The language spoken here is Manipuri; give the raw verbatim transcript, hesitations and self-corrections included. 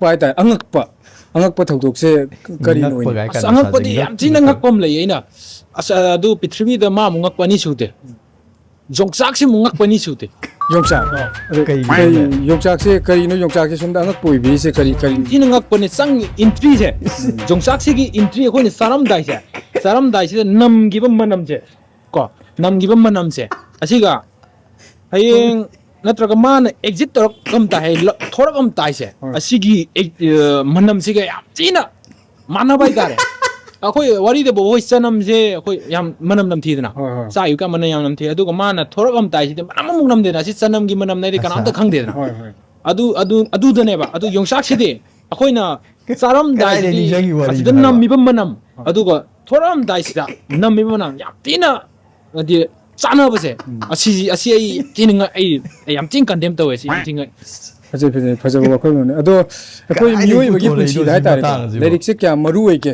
ꯉꯛꯄ ꯍꯥꯏꯇꯥꯔꯦ, ꯑꯉꯛꯄ, ꯑꯉꯛꯄ ꯊꯧꯗꯣꯛꯁꯦ ꯀꯔꯤꯅꯣ? ꯑꯁ, ꯑꯉꯛꯄꯗꯤ ꯌꯥꯝ ꯊꯤꯅ ꯉꯛꯄ ꯑꯃ ꯂꯩꯌꯦ꯫ ꯑꯩꯅ, ꯑꯁ, ꯑꯗꯨ ꯄ꯭ꯔꯤꯊꯤꯕꯤꯗ ꯃꯥꯃꯨꯛ ꯉꯛꯄ ꯑꯅꯤ ꯁꯨꯗꯦ꯫ ꯌꯣꯡꯆꯥꯛꯁꯤ ꯑꯃꯨꯛ ꯉꯛꯄ ꯑꯅꯤ ꯁꯨꯗꯦ꯫ ꯌꯣꯡꯆꯥꯛ? ꯑꯗꯨ ꯀꯩꯒꯤꯅꯣ? ꯀꯩ, ꯌꯣꯡꯆꯥꯛꯁꯦ ꯀꯔꯤꯅꯣ? ꯌꯣꯡꯆꯥꯛꯁꯦ ꯁꯣꯝꯗ ꯑꯉꯛꯄ ꯑꯣꯏꯕꯤꯔꯤꯁꯦ ꯀꯔꯤ, ꯀꯔꯤ? ꯊꯤꯅ ꯉꯛꯄꯅꯦ꯫ ꯆꯪ entry ꯁꯦ, ꯌꯣꯡꯆꯥꯛꯁꯤꯒꯤ entry ꯑꯩꯈꯣꯏꯅ ꯆꯥꯔꯝꯗꯥꯏꯁꯦ, ꯆꯥꯔꯝꯗꯥꯏꯁꯤꯗ ꯅꯝꯈꯤꯕ ꯃꯅꯝꯁꯦ, ꯀꯣ, ꯅꯝꯈꯤꯕ ꯃꯅꯝꯁꯦ, ꯑꯁꯤꯒ ꯍꯌꯦꯡ ꯅꯠꯇ꯭ꯔꯒ ꯃꯥꯅ exit ꯇꯧꯔꯛꯑꯝ ꯇꯥꯏ, ꯍꯥꯏ, ꯂ-, ꯊꯣꯔꯛꯑꯝ ꯇꯥꯏꯁꯦ, ꯍꯣꯏ꯫ ꯑꯁꯤꯒꯤ ꯑꯦ-, ꯑ, ꯃꯅꯝꯁꯤꯒ ꯌꯥꯝ ꯊꯤꯅ ꯃꯥꯟꯅꯕ ꯍꯥꯏꯇꯥꯔꯦ꯫ ꯑꯩꯈꯣꯏ ꯋꯥꯔꯤꯗꯕꯨ ꯑꯩꯈꯣꯏ ꯆꯅꯝꯁꯦ ꯑꯩꯈꯣꯏ ꯌꯥꯝ ꯃꯅꯝ ꯅꯝꯊꯤꯗꯅ, ꯍꯣꯏ, ꯍꯣꯏ꯫ ꯆꯥꯈꯤꯕ ꯀꯥꯟ ꯃꯅꯝ ꯌꯥꯝ ꯅꯝꯊꯤ꯫ ꯑꯗꯨꯒ ꯃꯥꯅ ꯊꯣꯔꯛꯑꯝ ꯇꯥꯏꯁꯤꯗꯤ ꯃꯅꯝ ꯑꯃꯨꯛ ꯅꯝꯗꯦꯅ, ꯑꯁꯤ ꯆꯅꯝꯒꯤ ꯃꯅꯝꯅꯦ ꯍꯥꯏꯗꯤ ꯀꯅꯥꯝꯇ ꯑꯠꯆꯥ꯫ ꯈꯪꯗꯦꯗꯅ꯫ ꯍꯣꯏ, ꯍꯣꯏ꯫ ꯑꯗꯨ, ꯑꯗꯨ, ꯑꯗꯨꯗꯅꯦꯕ꯫ ꯑꯗꯨ ꯌꯣꯡꯆꯥꯛꯁꯤꯗꯤ ꯑꯩꯈꯣꯏꯅ ꯆꯥꯔꯝꯗꯥꯏꯁꯤꯗꯤ ꯀꯗꯥꯏꯗ ꯅꯤꯡꯁꯤꯡꯉꯤ ꯋꯥꯔꯤꯅꯣ ꯑꯁꯤꯗ ꯍꯥꯏꯕ? ꯅꯝꯃꯤꯕ ꯃꯅꯝ, ꯑꯗꯨꯒ ꯊꯣꯔꯛꯑꯝꯗꯥꯏꯁꯤꯗ ꯅꯝꯃꯤꯕ ꯃꯅꯝ ꯌꯥꯝ ꯊꯤꯅ, ꯍꯥꯏꯗꯤ, ꯆꯥꯟꯅꯕꯁꯦ꯫ ꯎꯝ꯫ ꯑꯁꯤ, ꯑꯁꯤ ꯑꯩ ꯊꯤꯅ ꯉꯛ-, ꯑꯩ, ꯑꯩ ꯌꯥꯝ ꯊꯤꯅ condemn ꯇꯧꯋꯦ꯫ ꯑꯁꯤ ꯌꯥꯝ ꯊꯤꯅ ꯉꯛ-, ꯐꯖꯩ, ꯐꯖꯩ, ꯐꯖꯕ ꯋꯥꯈꯜꯂꯣꯟꯅꯦ꯫ ꯑꯗꯣ ꯑꯩꯈꯣꯏ ꯀꯗꯥꯏꯗꯒꯤ ꯃꯤꯑꯣꯏꯕꯒꯤ ꯄꯨꯊꯣꯔꯛꯏꯅꯣ ꯄꯨꯟꯁꯤꯗ ꯁꯤ ꯍꯥꯏꯇꯥꯔꯦꯀꯣ, ꯃꯇꯥꯡꯁꯤꯕꯣ? ꯂꯥꯏꯔꯤꯛꯁꯦ ꯀꯌꯥꯝ ꯃꯔꯨ ꯑꯣꯏꯒꯦ?